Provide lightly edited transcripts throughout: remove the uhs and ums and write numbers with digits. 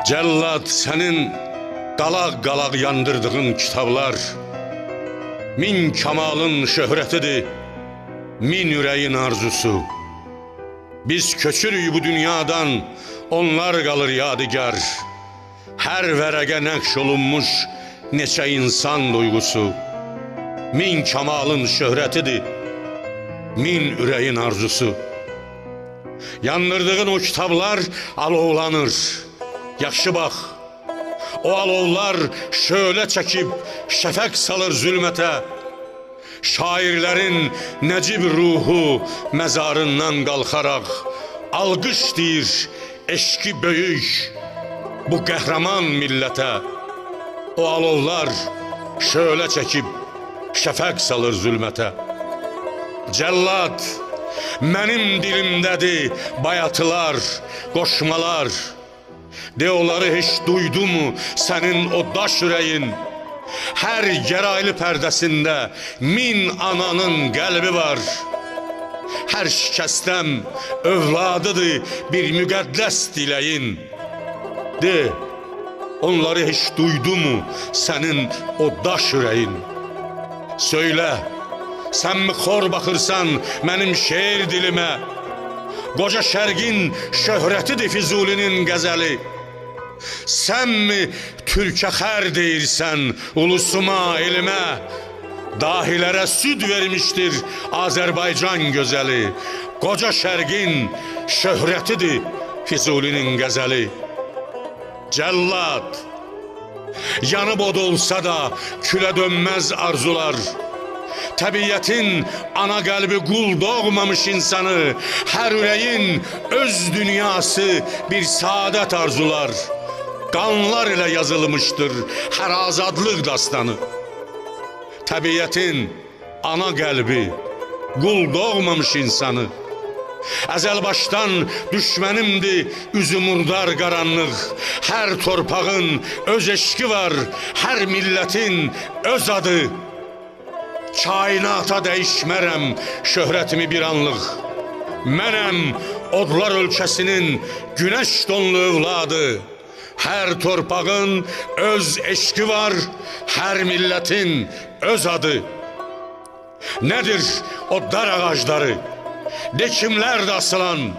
Cəllad, sənin qalaq-qalaq yandırdığın kitablar min kamalın şöhrətidir, min ürəyin arzusu. Biz köçürük bu dünyadan, onlar qalır yadigar. Hər vərəqə nəqş olunmuş neçə insan duyğusu. Min kamalın şöhrətidir, min ürəyin arzusu. Yandırdığın o kitablar alovlanır. Yaxşı bax, o alovlar şölə çəkib şəfəq salır zülmətə. Şairlərin nəcib ruhu məzarından qalxaraq alqış deyir eşqi böyük bu qəhrəman millətə. O alovlar şölə çəkib şəfəq salır zülmətə. Cəllad, mənim dilimdədir bayatılar, qoşmalar. De onları heç duydu mu sənin o daş ürəyin? Hər gəraylı pərdəsində min ananın qəlbi var. Hər şikəstəm övladıdır bir müqəddəs diləyin. De, onları heç duydu mu sənin o daş ürəyin? Söylə, sən mi xor baxırsan mənim şeir dilimə? Qoca Şərqin şöhrətidir Füzulinin qəzəli. Sən mi türkə xər deyirsən ulusuma, elimə? Dahilərə süd vermişdir Azərbaycan gözəli. Qoca Şərqin şöhrətidir Füzulinin qəzəli. Cəllad, yanıb od olsa da külə dönməz arzular. Təbiətin ana qəlbi qul doğmamış insanı, hər ürəyin öz dünyası bir saadət arzular. Qanlar ilə yazılmışdır hər azadlıq dastanı. Təbiətin ana qəlbi qul doğmamış insanı. Əzəl başdan düşmənimdir üzü murdar qaranlıq. Hər torpağın öz eşqi var, hər millətin öz adı. Kainata dəyişmərəm şöhrətimi bir anlıq. Mənəm odlar ölkəsinin günəş donlu övladı. Hər torpağın öz eşqi var, hər millətin öz adı. Nədir o dar ağacları? De kimlərdir asılan?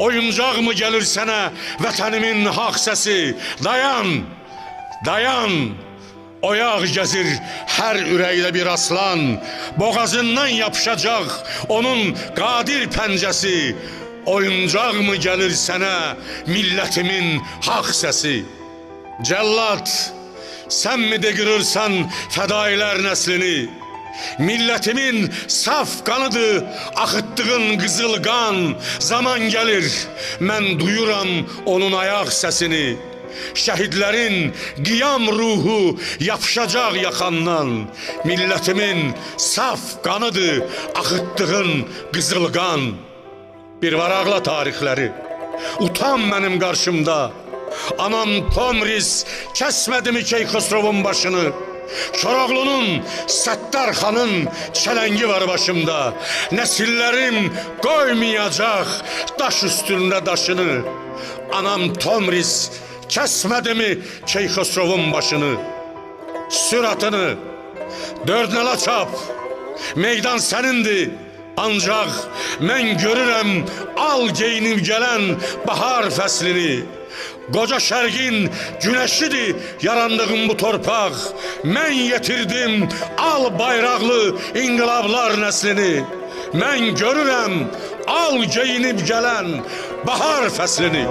Oyuncaq mı gəlir sənə vətənimin haqq səsi? Dayan, dayan! Oyaq gəzir hər ürəkdə bir aslan, boğazından yapışacaq onun qadir pəncəsi. Oyuncaq mı gəlir sənə millətimin haqq səsi? Cəllad, sən mi de qırırsan fədailər nəslini? Millətimin saf qanıdır axıtdığın qızıl qan. Zaman gəlir, mən duyuram onun ayaq səsini. Şəhidlərin qiyam ruhu yapışacaq yaxandan. Millətimin saf qanıdır axıtdığın qızıl qan. Bir varaqla tarixləri, utan mənim qarşımda. Anam Tomris kəsmədimi Keyxosrovun başını? Koroğlunun, Səttar xanın çələngi var başımda. Nəsillərim qoymayacaq daş üstündə daşını. Anam Tomris kəsmədimi Keyxosrovun başını? Sür atını, dördnələ çap, meydan sənindir. Ancaq mən görürəm al geyinib gələn bahar fəslini. Qoca Şərqin günəşidir yarandığım bu torpaq. Mən yetirdim al bayraqlı inqilablar nəslini. Mən görürəm al geyinib gələn bahar fəslini.